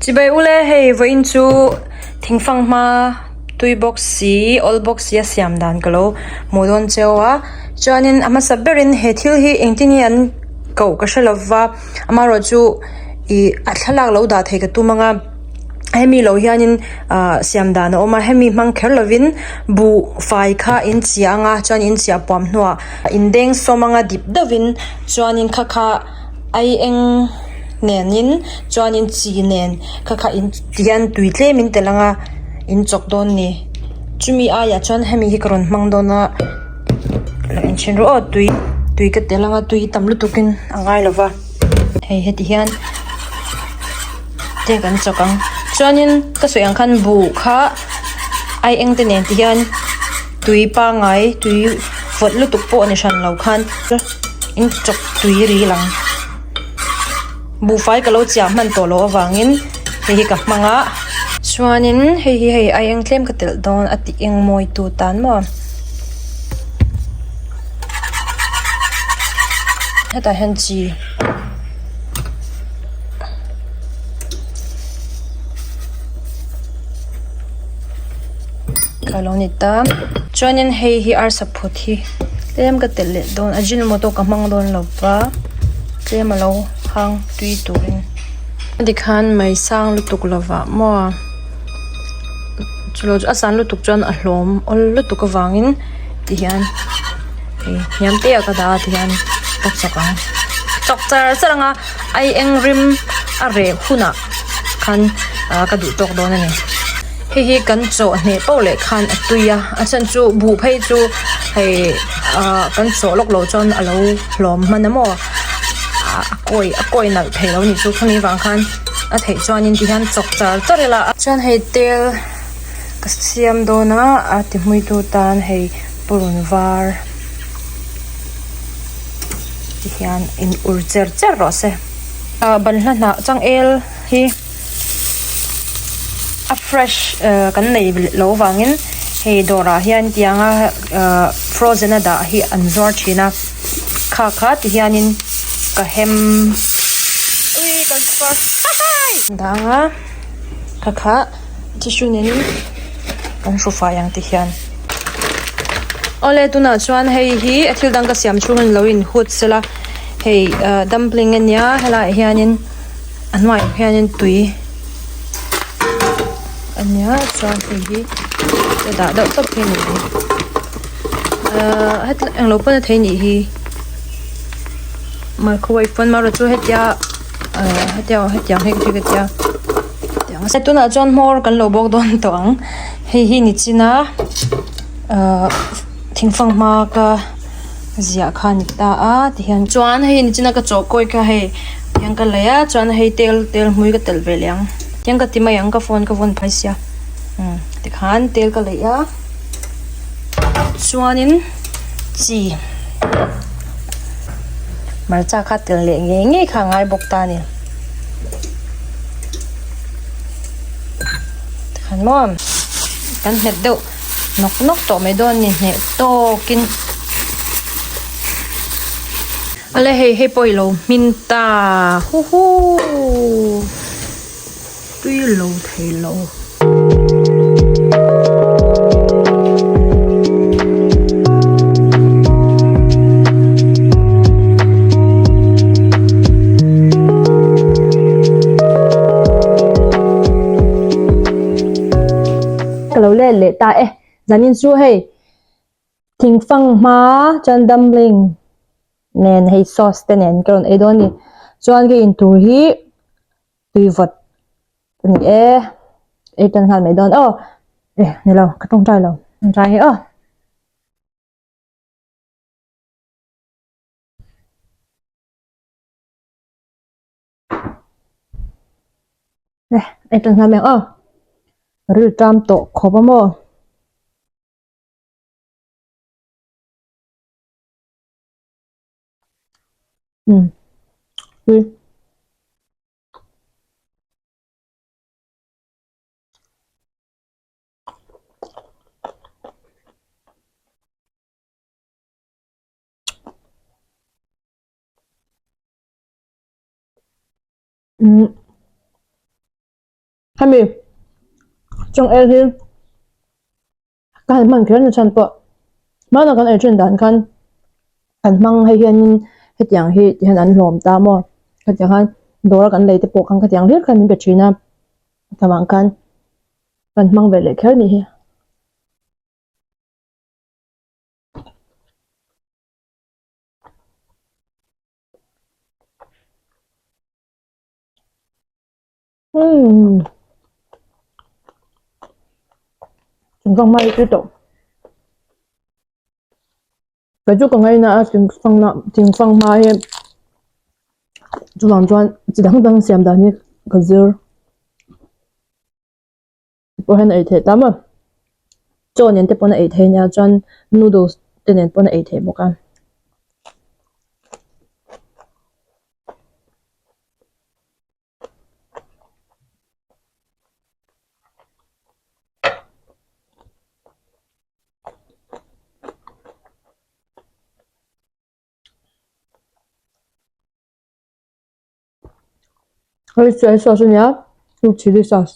Chibai ule hei vawiin chu thingfang hma tui bawk si awl bawk si a siam dan ka lo hmuh dawn cheu a chuanin a hmasa berin he thil hi engtin nge an koh ka hre lova amaherawhchu ih a thlalak lo dah theih ka tum ang a hemi lo hianin ah siam dan a awm a hemi hmang kher lovin buh fai kha in chiah ang a chuan in chiah puam hnuah in deng sawm anga dip deuhin chuanin kha kha ai eng nenin chuanin chi nen kha kha in ti hian tui tlem in telh anga in chawk dawn a ni chumi aiah chuan hemi hi ka rawn hmang dawn a lo en chhin rawh aw tui tui ka telh anga tui tam lutuk in a ngai lo va hei heti hian te kan chawk ang chuanin ka sawi ang khan buh kha ai eng te nen ti hian tui pangngai tui vawt lutuk pawh ni hran lo khan. In chawk tui ril ang buhfai ka lo chiah hman tawh loh avangin hei hi ka hmang a chuanin hei hi hei aieng tlem ka telh dawn a tih eng mawi tu tan maw hetah hian chi ka lo ni ta chuanin hei hi arsa phut hi tlem ka telh leh dawn ajinomoto ka hmang dawn lo va tlem a lo hang tui turin tikhan mai sang lutuk lovah maw chulo chu a san lutuk chuan a hlawm awl lutuk avangin tihian hei hniam te ah ka dah a tihian ka chawk ang chawk char char ang a ai eng rim a reh hunah khan ah ka duh tawk dawn a ni. Hei hi kan chawh hneh poh leh khan a tui a a chhan chu buh phei chu hei ah kan chawh lawk loh chuan a lo hlawm hman a maw a kawi a kawi nalh thei lo a nih chu khami vang khan a theih chuanin ti hian chawk char char ila chuan hei tel ka siam dawn a a ti hmui tu tan hei purun var ti hian in ur cher cher rawh se ah banhla hnah changel hi. A fresh eh kan nei loh vangin hei dawrah hian tianga eh frozen a dah hi an zuar thin a kha kha ti hianin ka hem dang a kha kha tissue nen kan hru fai ang ti hian awle tunah chuan hei hi a thil dang ka siam chhung a ni lo in hut sela hei eh dumpling ania helaiah hianin. A hnuaiah hianin tui a nia chuan hei hi a dah deuh tawp hi a ni ahh heti englo pawn a thei anih hi microwave pawn amaherawhchu chu hetia ahh hetia hetiang hi ka tia tunah chuan hmawr kan lo bawk dawn tawh ang hei hi nichina ahh thingfang hma ka. Ziah kha a ni ta a tihian chuan hei nichina ka chawh kawi kha hei tihian ka lei a chuan hei tel tel hmui ka telh ve leh ang tihian ka ti mai ang ka phone ka vawn phai sia umm tikhan tel ka lei a chuanin chi hmarcha kha telh leh ngei ngei kha a ngai bawk ta a ni tikhan maw kan nghet deuh. Nawk nawk tawh mai dawn ni hneh tawkin. Ale hei hei pawh i lo hmin ta huhu tui lo thei lo. Ka lo let leh ta e. Zanin chu hei thingfang hma chuan dumpling nen hei sauce te nen ka rawn ei dawn a ni. Chuan ka intur hi tui vawt a ni e. Ei tan nghal mai dawn aw. Eh ni lo ka tawngtai lo. Tawngtai hi aw. Eh ei tan nghal mai ang aw. Ril ṭam tawh khawp a maw? Umm ui. Umm. Hemi changel hi ka han hman kher na chhan pawh hmanah kan ei thin dan khan kan hmang hei hianin hetiang hi ti hian an hlawm ta maw hetiang khan dawr a kan lei te pawh khan khatiang hlir khan min pe thin a chuvang khan kan hmang ve leh kher a nih hi. Umm thingfang hma hi tui tawh kei chu ka ngaina a thingfang na thingfang hma hi chuvang chuan chi dang dang siam dan hi ka zir pawh hian a ei theih tam a chaw nen te pawn a ei theih ania chuan noodles te nen pawn a ei theih bawk a. Hei soy sauce a nia chilli sauce.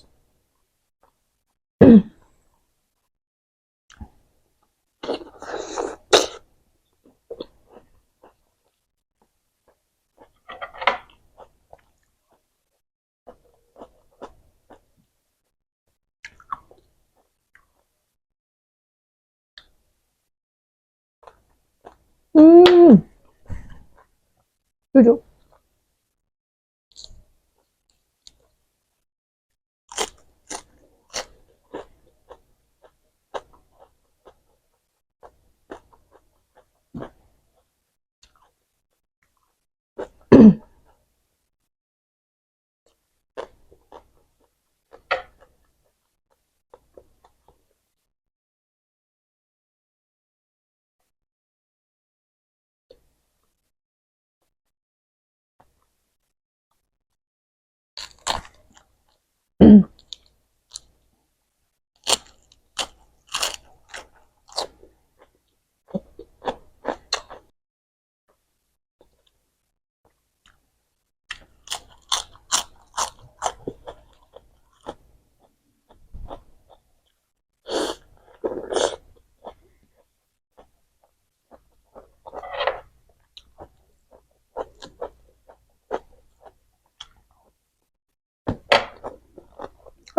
Umm chu chu.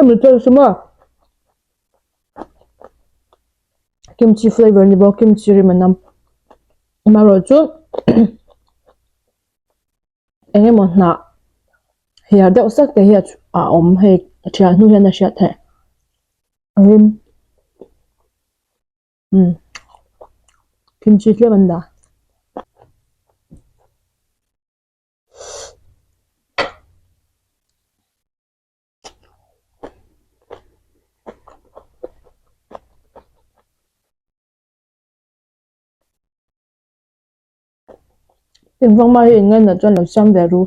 Hemi chu hrim a kimchi flavour ni bawk kimchi rim a nam amaherawhchu eng emaw hnah hiar deuh sak te hi a awm hei a thian hnu hian a hriat theih a rim. Umm kimchi tlem an dah. Engvang mah hi in ngainat chuan lo siam ve ru.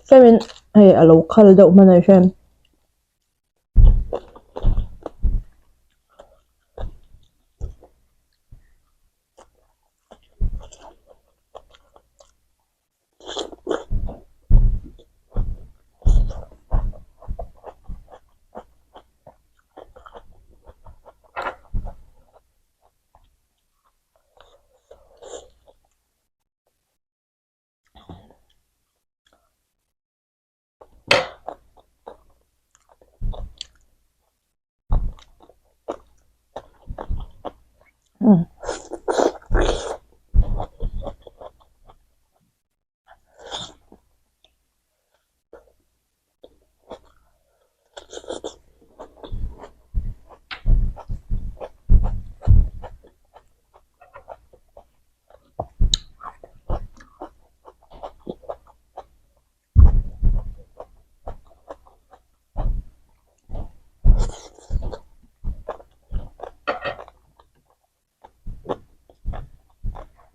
Hremin hei a lo khal deuh hman a ni hrem.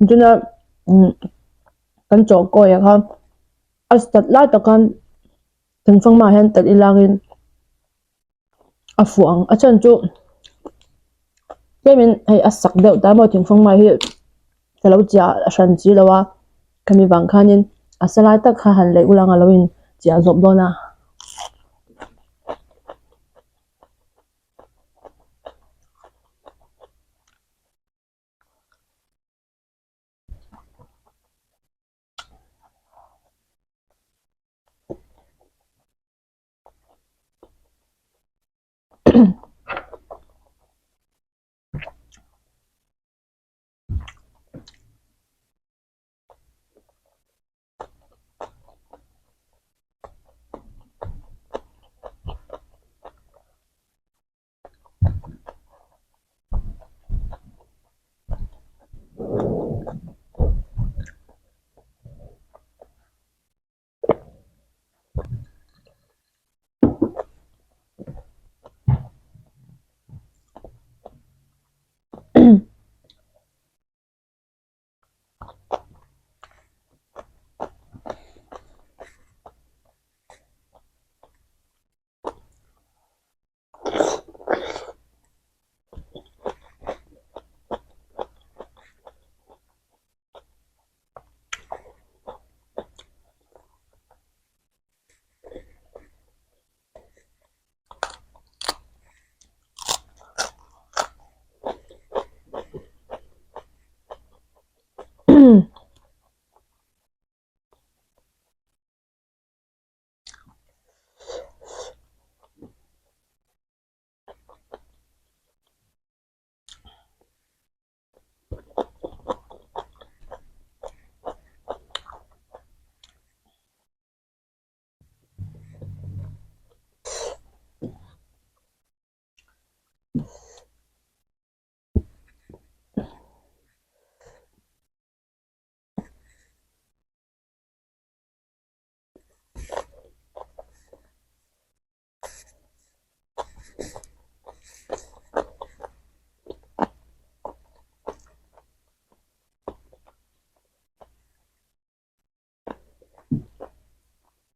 Tuna umm kan chaw kawi ah khan a sat lai tak khan thingfanghma ah hian telh ila angin a fuh ang a chhan chu tlemin hei a sak deuh ta maw thingfanghma hi ka lo chiah a hran si lo a khami vang khanin a sa lai tak kha han leih ula ang a lo in chiah zawp dawn a.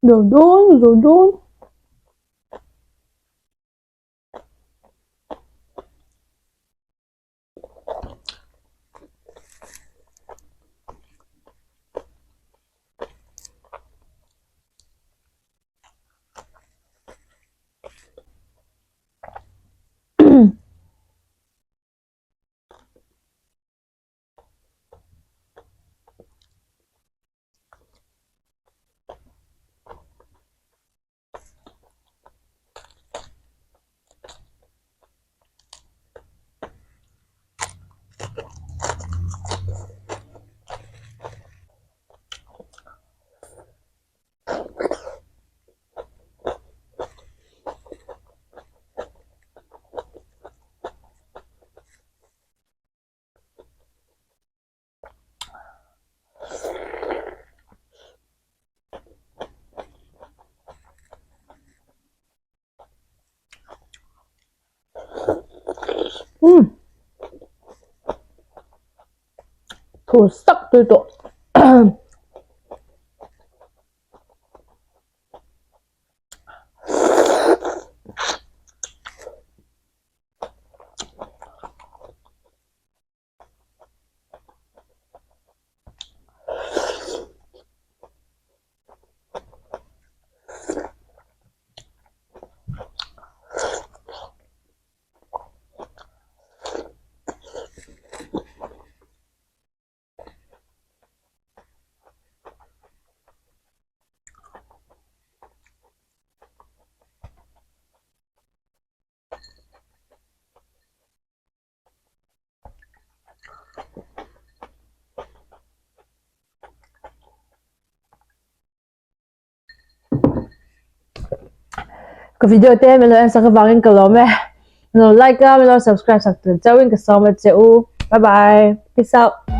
Zo dawn zo dawn. Umm thur sak tui tawh. Ka video te min lo en sak avangin ka lawm e. Min lo like a, min lo subscribe sak tur chauhin ka sawm a che u. Bye bye. Peace out.